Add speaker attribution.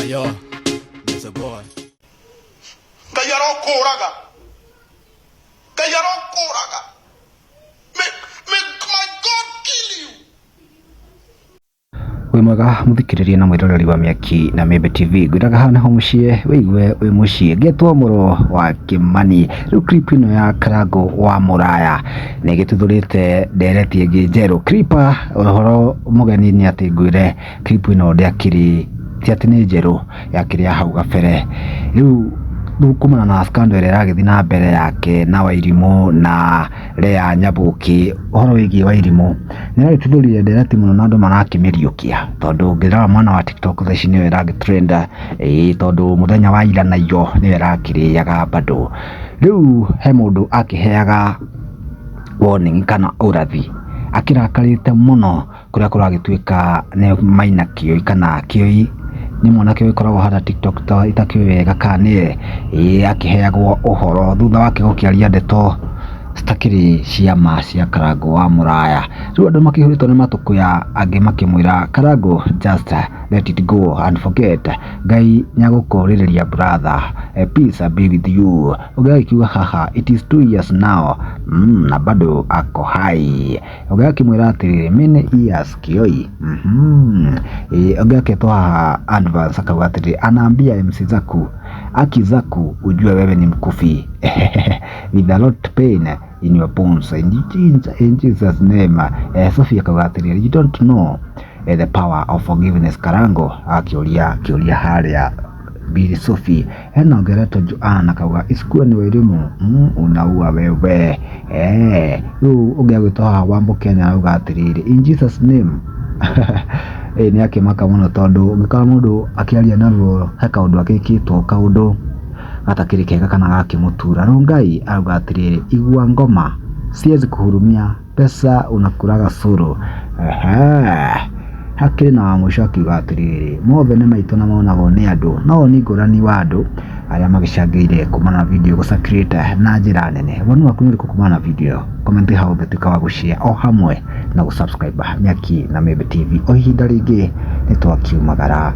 Speaker 1: Yo, Mr. Boy.
Speaker 2: Ngai arokũraga, Ngai arokũraga. May my God kill you.
Speaker 3: Wĩ mwega mũthikĩrĩria na mwĩroreri wa Mĩaki na Mĩembe TV, ngwĩraga haha nĩho mũciĩ wĩigue wĩ mũciĩ, ngetwo mũro wa Kĩmani. Rĩu clip ĩno ya Karangũ wa Mũraya nĩ ĩgĩtuthũrĩte ndereti ĩngĩ njerũ. Clip ũhoro mũgeni nĩ atĩ ngwĩre clip ĩno ndĩakĩrĩ ti atĩ nĩ njerũ, yakĩrĩ ya hau gabere. Rĩu kumana na scandal ĩrĩa ĩragĩthiĩ na mbere yake na Wairimũ na Lea Nyaboke, ũhoro wĩgiĩ Wairimũ nĩ ĩragĩtuthũrire ndereti mũno na andũ marakĩmĩriũkia, tondũ ũngĩrora mwena wa TikTok thaa ici nĩyo ĩragĩ trend, ĩĩ tondũ mũthenya wa ira na iyo nĩyo ĩrakĩrĩaga bado. Rĩu he mũndũ akĩheaga warning kana ũrathi akĩrakarĩte mũno kũrĩa kũragĩtuĩka nĩ Maina Kĩoi kana Kĩoi nĩ mwanake ũgĩkoragwo harĩa TikTok ta itakĩũĩ wega kana nĩye, ĩĩ akĩheagwo ũhoro thutha wake gũkĩaria ndeto citakĩrĩ cia ma cia Karangũ wa Mũraya. Rĩu andũ makĩihũrĩtwo nĩ matũkũya angĩ makĩmwĩra Karangũ just let it go and forget, Ngai nĩagũkũrĩrĩria brother, peace be with you. Ũngĩ agĩkiuga haha it is 2 years now na bado ako hai. Ũngĩ akĩmwĩra atĩrĩrĩ, many years Kĩoi. Ĩĩ ũngĩ aketwo haha Advance akauga atĩrĩrĩ, anaambia MC Zaku, Aki Zaku ujue wewe ni mkufi with a lot pain in your bones in Jesus name. Sophie akauga atĩrĩrĩ, you don't know the power of forgiveness Karango akĩũria kĩũria harĩa Bi Sophie. Hena ũngĩ Joan akauga isikuwe ni Wairimu, unaua wewe. Rĩu ũngĩ agwĩtwo haha Wambo Kenya arauga atĩrĩrĩ, in Jesus name. Ĩĩ nĩ akĩmaka mũno tondũ ũngĩkora mũndũ akĩaria na ruo he kaũndũ agĩkĩtwo kaũndũ gatakĩrĩ kega kana gakĩmũtura. Rongai arauga atĩrĩrĩ, igua ngoma siwezi kuhurumia pesa unakulaga suru. Ehe. Hakĩrĩ na wa mũico akiuga atĩrĩrĩ, mothe nĩ maitũ na monagwo nĩ andũ, no nĩ ngũrani wa andũ arĩa magĩcangĩire kumana na video gũ circulate na njĩra nene. Woni waku nĩ ũrĩkũ kumana na video ĩyo? Comment hau thĩ tuĩka wa gũ-share o hamwe na gũ-subscribe Mĩaki na Mĩembe TV. O ihinda rĩngĩ nĩ twakiumagara.